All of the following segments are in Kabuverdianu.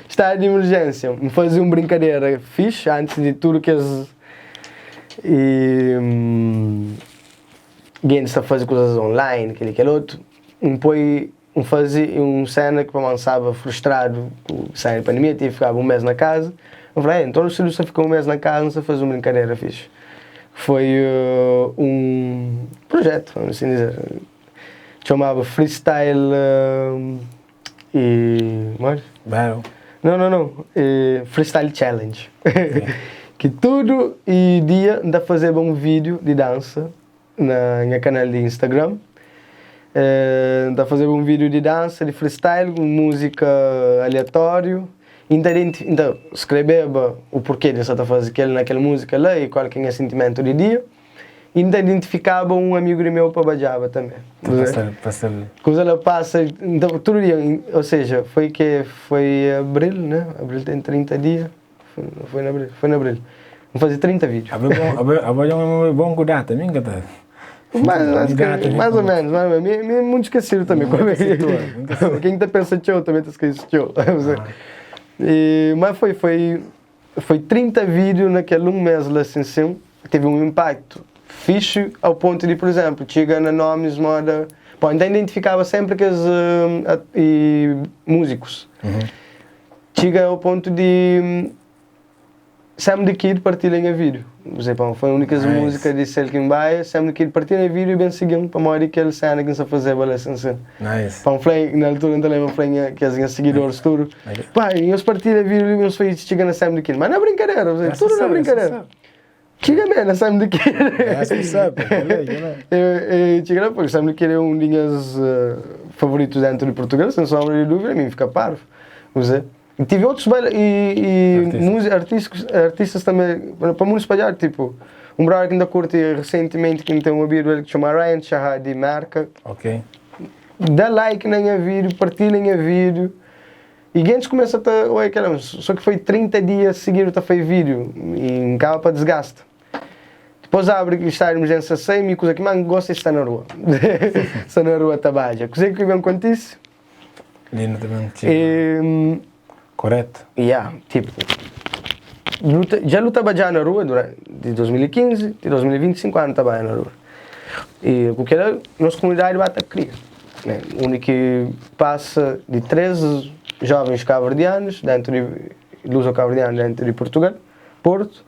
Estadu di emerjénsia, N faze un brinkadera fixi antis di tudu kes e gentis ta faze kuzas online, kel-li kel otu. N poi, N faze un séna ki pamodi N staba frustradu ku séna di pandemia, tive fikaba un mês na kaza. N fla, Ei, nton si nu sta fika un mês na kaza, nu sta faze un brinkadera fixi. Foi un projetu, vamos assim dizer, txomaba Freestyle e modi? Battle. Não, não, não. E Freestyle Challenge. Ki tudu e dia N ta fazeba un vídiu di dansa na nha kanal di Instagram. N ta fazeba un vídiu di dansa, di freestyle, ku múzika aleatóriu. I N ta identi, N ta skrebeba u porke di N sa ta faze kel na kel múzika la i kual ki é nha sentimentu di dia. I N ta identifikaba un amigu di meu pa badjaba tanbe. Kuza la pasa, N ta tudu dia, ou seja, foi ke foi abril, né? Abril ten 30 dia. Foi na abril, foi na abril. N faze 30 vídiu. Abo é bom, abo, abo é um homem bom com data, mim que tá. Mais, mais, que, mais ou menos, mais ou menos. Mi, mi é muito esquecido também. Muito esquecido, muito esquecido. Quem tá pensa txeu também tá esquece txeu. E, mas foi, foi, foi 30 vídeos naquele um mês lá assim, sim. Teve um impacto fixe ao ponto de, por exemplo, txiga na nomes moda. Bom, então identificava sempre aqueles uh, e, músicos. Txiga ao ponto di Sam the Kid partilha nha vídeo. Você pá, foi a única Nice. música di Sel Kim Baia, Sam the Kid partilha nha vídeo e ben seguin pamodi kel cena ki N sa fazeba la sin sin. Nice. Pá, N fla, na altura N ta lembra, N fla nha kes nha seguidores tudu, Ok. pá, nhos partilha vídeo li, nhos fai txiga na Sam the Kid. Mas na brincadeira, você, Essa tudu na sabe, essa brincadeira. sabe. Txiga me na Sam the Kid. Essa sabe, kel-la, kel-la. E, e txiga la, porque Sam the Kid é um di nhas eh, favoritos dentro de Portugal, sem sombra de dúvida, mi fika parvo. Você. E tive outros baila e, e Artistas. músi- artistas, artistas também, pa mundo espalhado, tipo, um brother que ainda curte recentemente, que tem um ouvido ele que chama Ryan Shahad de Merca, Ok. dá like na nha vídeo, partilha nha vídeo, E gentis kumesa ta oia kela, so ki foi 30 dia sigidu ta fai video y N kaba pa disgasta. Dipos abri ki stadu di emerjensia sai, mi kuza ki mas N gosta é sta na rua. Sta na rua ta badja. Kuze ki ben kontise? Lina ta ben txiga. E, Koretu? Ya, tipu, lu ta, dja lu ta badja na rua duranti di 2015 ti 2025 anu ta badja na rua. E ku kela nos komunidadi ba ta kria. Né, undi ki pasa di 3 jovens kabuverdianus dentu di luso-kabuverdianu dentu di Purtugal, Portu,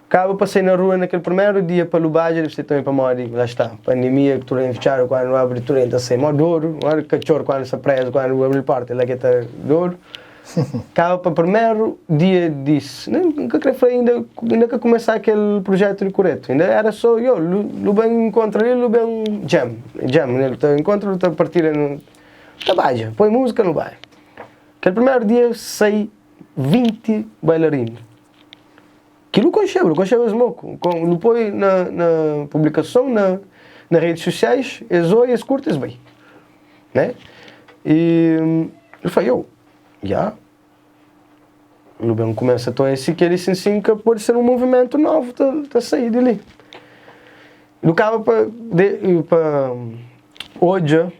kaba pa sai na rua na kel primeru dia pa Lubadja, debe ser tanbe pamodi, la sta, pandemia ki tudu algen fitxadu, kuandu abri tudu algen ta sai mó dodu, mó katxor kuandu sta prezu, kuandu abri porta é la ki el ta dodu. Kaba pa primeru dia di N ka kre fla inda inda ka kumesa kel projetu di kuretu inda era so yo lu ben inkontra li lu ben jam jam ne lu ta inkontra lu ta partilha nu ta badja poi musika nu badja kel primeru dia sai 20 bailarinu ki lu konxeba lu konxeba es moku lu poi na na publikason na na redes sosiais es oi es kurti es bai né e lu fla yo ya Nu ben kumesa ta oja si kel-li sin sin ka pode ser un movimentu novu ta ta sai di li. Nu kaba pa de pa odja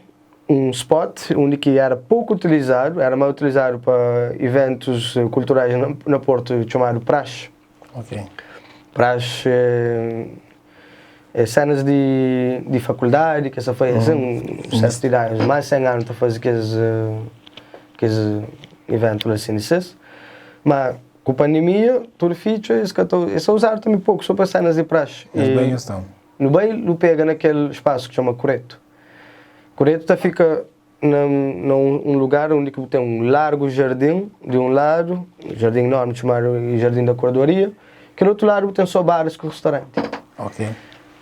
un spot undi ki era poku utilizadu, era más utilizadu pa iventus kulturais na na Portu txomadu Praxe. Ok. Praxe é senas di di fakuldadi ki es ta faze asin, sertu idadi, más di 100 anu ta faze kes kes iventu la asin di ses. Ma ku pandemia tudu fitxa es ka ta es ta uzadu tanbe poku so pa senas di praxe. Es bai nhos ta? Nu bai nu pega na kel spasu ki txoma Kuretu. Kuretu ta fika na na un lugar undi ki bu ten un largu jardin di un ladu, jardin enormi txomadu jardin da kordoaria, kel otu ladu bu ten so baris ku restauranti. Ok.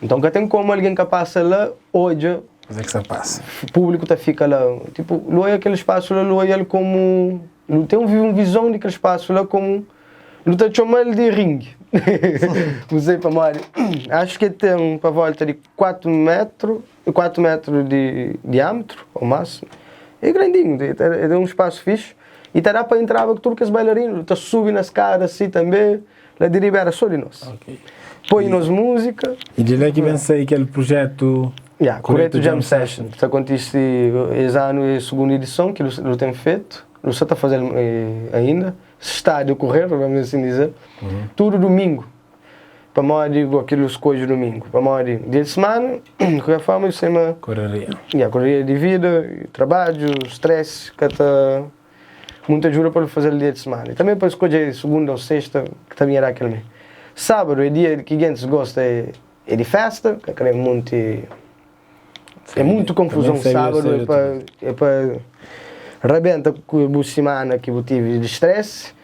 Nton ka ten komu algen ka pasa la odja. Kuzê ki sta pasa. Públiku ta fika la, tipu, lu odja kel spasu la, lu odja-l komu, lu ten un vizon di kel spasu la komu Nu ta txoma-l di ringi. N sei pamodi. Acho ki ten pa volta di 4 metru, 4 metru di diametru ou mas. É grandinhu, é un spasu fixi. I ta da pa entraba ku tudu kes bailarinu, ta subi na skada si tanbe. La di riba era so di nos. Poi nos múzika. I di la ki ben sai kel prujetu Ya, Kuretu Jam Session. Ta kontise es anu é sugundu idison ki nu ten fetu. nu sa ta faze-l ainda, sta a decorrer, vamos assim dizer, tudu dumingu. Pamodi bo ki lu skodje dumingu? Pamodi dia di semana, di kualker forma, sima. Koreria. Ya, koreria di vida, trabadju, stress, ka ta mutu ajuda pa lu faze-l dia di semana. I tanbe pa skodje sugunda o sexta, ki ta binha da kel mi. Sábadu é dia ki gentis gosta é di festa, ka kre munti. É mutu konfuzon sábadu é pa é pa rabenta ku bu simana ki bu tivi di stress.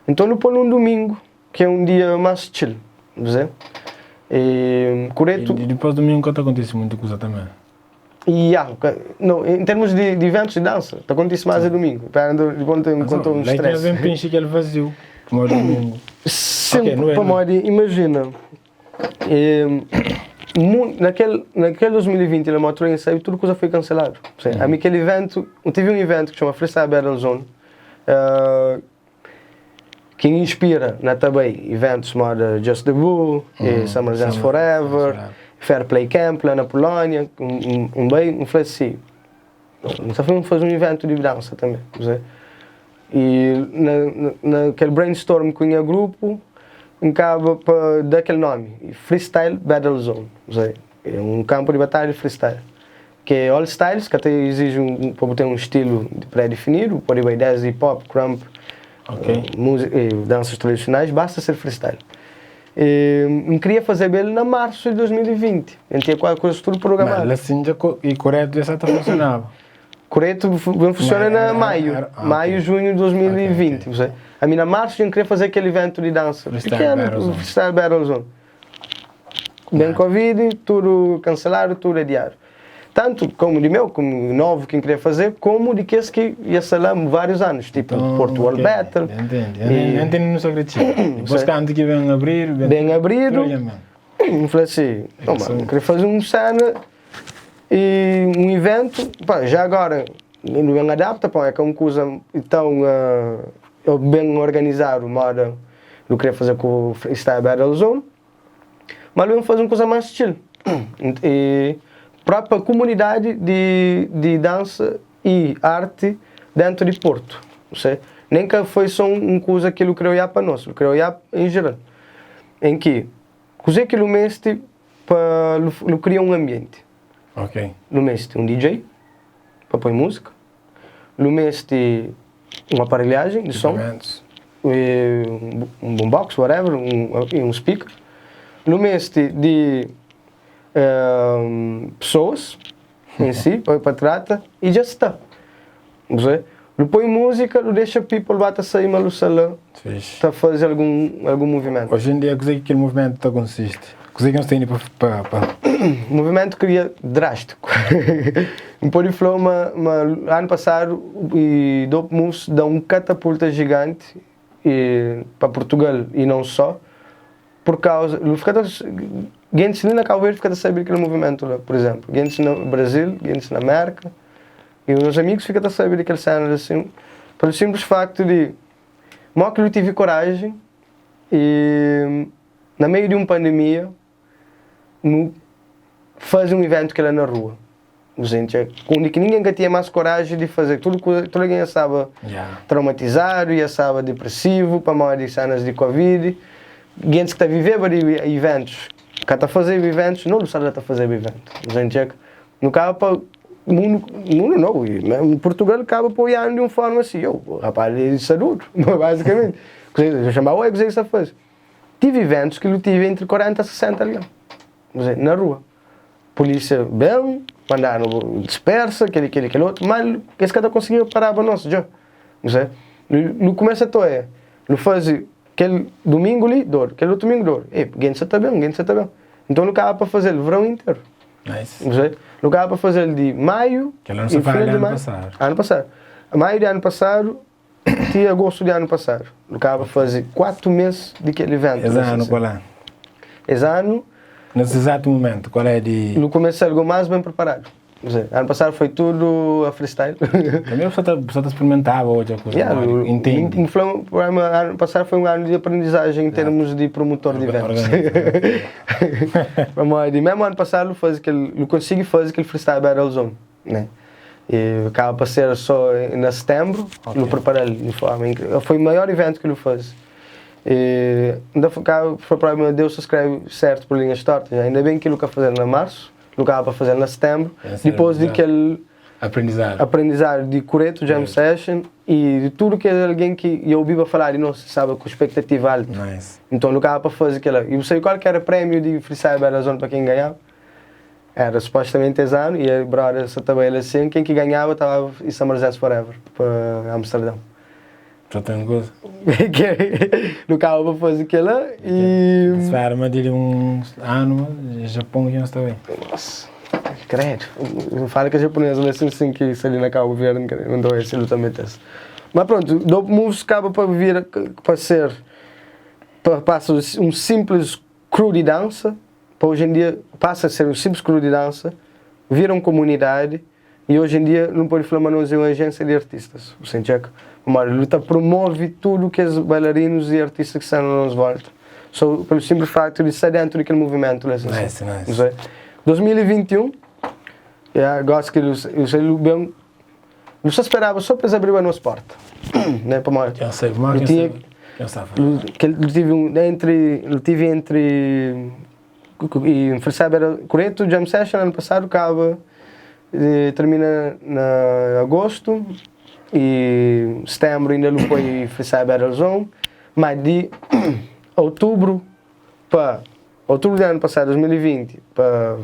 Nton nu pô-l un dumingu ki é un dia más chill, bu sabe? E kuretu. E dipôs dumingu ka ta kontise mutu kuza tanbê. Ya, no, em termos di di eventus di dansa, ta kontise más é dumingu. Pera, dipôs nu ta enkontra un stress. La ki nhos ben prinxi kel vaziu, pamodi dumingu. Sim, pamodi imajina. Na kel na kel 2020 la motu N sabe tudu kuza foi kanseladu. Ami kel iventu, N tive un iventu ki txoma Freestyle Battle Zone ki N inspira na ta bai iventus moda Just the Boo, Summer Dance Forever, Fair Play Camp la na Pulónia, N bai N fla si, N ta faze un iventu di dansa tanbe. I na na kel brainstorm ku nha grupu, N kaba pa da kel nomi, Freestyle Battle Zone. Osea, é un kanpu di batalha di freestyle, ki é all styles, ka ta iziji un pa bu ten un stilu pré-difinidu, bu pode bai desdi hip hop, krump, múzika, dansas tradisionais, basta ser freestyle. E N kria fazeba el na marsu di 2020, N tinha kuazi kuza tudu programadu. Ma la sin dja i kuretu dja sa ta funsionaba? Kuretu ben fusiona na maiu, maiu, junhu di 2020. Ami na marsu dja N kria faze kel iventu di dansa pikenu, Freestyle Battle Zone. Ben Covid, tudu kanseladu, tudu adiadu. Tantu komu di meu, komu novu ki N kria faze, komu di kes ki dja sta la várius anus, tipu Porto World Battle. Ben abridu, N fla si, N kria faze un sena. E un iventu, pa, já agora nu ben adapta, pa, é ka un kuza tãu ben organizadu moda nu kre faze ku Freestyle Battle Zone, ma nu ben faze un kuza más chill e própi pa kumunidadi di di dansa i arti dentu di Portu, se nen ka foi só un kuza ki nu kre oiá pa nos, nu kre oiá en jeral, en ki kuze ki nu meste Pa nu kria un anbienti. Ok. Nu meste un DJ pa poi múzika. Nu meste un aparelhajen di son. Equipamentos. Un boombox, whatever, un speaker. Nu meste di pesoas en si pa trata i dja sta. Nu poi múzika, nu dexa people ba ta sai ma nu sta la ta faze algun algun muvimentu. Oji en dia kuzê ki kel muvimentu ta konsisti? Kuzê ki nhos tene pa pa. Muvimentu kria drástiku. N pode fla-u ma ma anu pasadu i Dope Moves da un katapulta jiganti i pa Purtugal i non só pur kauza nu fika ta gentis li na Kabu Verdi fika ta sabe di kel muvimentu la pur izénplu gentis na Brazil gentis na Mérka. I meus amigus fika ta sabe di kel sena li asin, pelu sinplis faktu di mo ki lu tivi koraji i na meiu di un pandemia nu faze un iventu kila na rua. Undi ki ningen ka tinha mas koraji di faze tudu kuza, tudu algen ya staba traumatizadu, ya staba depresivu pamodi senas di covid, gentis ki ta viveba di iventus ka ta fazeba iventus, no lu staba la ta fazeba iventu. Nu kaba pa mundu, mundu nau, mesmu Purtugal kaba pa oianu di un forma si, yo, rapaz li sta dudu, bazikamenti. Kuzê, yo txoma, oi, kuzê ki sta faze? Tive iventus ki lu tive entri 40 a 60 algen, kuzê, na rua. Pulísia ben, mandanu dispersa, keli, keli, kel otu, ma es ka ta konsigiba paraba nos, dja. Kuzê, nu kumesa ta oia, nu faze kel dumingu li, dodu, kel otu dumingu, dodu. Ei, gentis sa ta ben, gentis sa ta ben. Nton nu kaba pa faze-l verão interu. Nice. Não Nu kaba pa faze-l di maiu Kel anu sa fala di anu pasadu. Anu pasadu. Maiu di anu pasadu ti agostu di anu pasadu. Nu kaba pa faze 4 mês di kel iventu. Es anu kual é? Es anu. Nes izatu mumentu kual é di. Nu kumesa algu más ben preparadu. Anu pasadu foi tudu a freestyle. Também bu sa ta sprimentaba odja kuza Yeah, modi, intendi. N fla ma anu pasadu foi un anu di aprendizagem em termos di promotor di eventus. Pamodi mesmu anu pasadu nu faze kel, nu konsigi faze kel freestyle battle zone, né? E kaba pa ser so na setenbru, nu prepara-l di forma inkrivel. Foi maior iventu ki nu faze. E N ta fla, foi propi ma Deus ta skrebe sertu pa linhas tortas. Ainda ben ki nu ka faze-l na marsu, nu kaba pa faze-l na setenbru, dipôs di kel aprendizadu di Kuretu Jam Session y di tudu kes algen ki dja obiba fala di nos, staba ku spektativa altu. Nton nu kaba pa faze kel-la. Y bu sabe kual ki era prémiu di Freestyle Battle Zone pa ken ganhaba? Era supostamente es anu y brother sa ta bai la sin, ken ki ganhaba ta baba y Summer Zest Forever pa Amsterdam. Sa ten gozu. Nu kaba pa fazi kela y. Ta spera ma di li uns anu Japon ki nhos ta bai. Nossa, credo. N fala ke japonês la sin sin ki sta li na Cabo Verde n ta bai si lu ta mete-s. Ma pronto, Dope Moves kaba pa vira pa ser pa pasa un simples Crew di dansa, pa oji en dia pasa a ser un simples crew di dansa, vira un komunidadi y oji en dia nu podi fla ma nos é un ajénsia di artistas, bu sta txeka? Pamodi nu ta promove tudu kes bailarinus y artistas ki sta na nos volta, so pelu simples faktu di sta dentu di kel muvimentu la. Nice, nice. 2021, ya, gosi ki nu ben, Nu sta speraba so pa es abriba nos porta, né? Pamodi Ken sabe, ma nu ken tinha sabe, ken sabe. nu kel nu tive un entri nu tive entri e N sabe era kuretu jam session anu pasadu kaba e termina na agostu e setembru inda nu poi Freestyle Battle Zone ma di outubru pa outubru di anu pasadu 2020 pa.